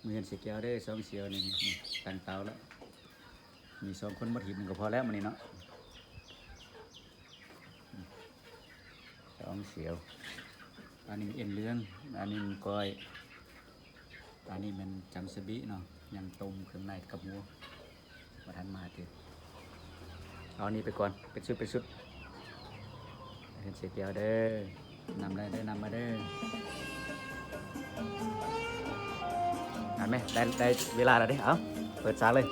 ເຮືອນເສຍແກ້ວເດີ ສອງສ່ຽວນີ້ ຕັ້ງເຕົາແລ້ວ ມີສອງຄົນໝົດ ຫີບໜຶ່ງກໍພໍແລ້ວມື້ນີ້ເນາະ. ສອງສ່ຽວ ອັນນີ້ເອັນເຫຼືອງ ອັນນີ້ກ້ອຍ ອັນນີ້ແມ່ນຈຳສະບິເນາະ ຍັງຕົ້ມເຄື່ອງໃນກັບໝູ ບໍ່ທັນມາຕິ. ເອົານີ້ໄປກ່ອນ ເປັນຊຸດ ເປັນຊຸດ ເຮືອນເສຍແກ້ວເດີ ນຳໄດ້ເດີ ນຳມາເດີ. ອັນແມ່ ໄດ້ ໄດ້ເວລາແລ້ວເດ້ ເອົາ ເປີດສາກເລີຍ.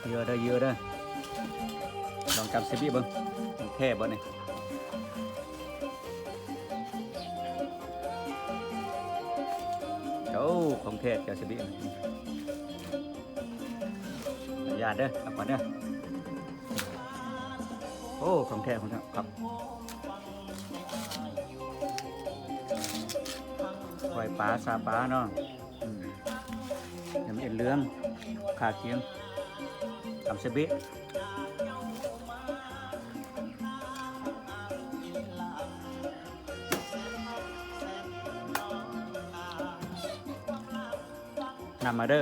ເຍອະເດີ ເຍອະເດີ ລອງຈຳສະບິເບິ່ງ ແທ້ບໍ່ນີ້? ໂອ້ ຂອງແທ້ຈຳສະບິ ອະນຸຍາດເດີ ເອົາກ່ອນເດີ. ໂອ້ ຂອງແທ້ ຂອງແທ້ ຄັບ ກ້ອຍປາ ຊາປາເນາະ. ອືມ ເປັນເອັນເຫຼືອງ ຂາຄຽງ ຕຳສະເບະ ນຳມາເດີ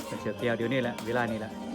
ເປັນເສືອແກ້ວ ດຽວນີ້ແຫຼະ ເວລານີ້ແຫຼະ.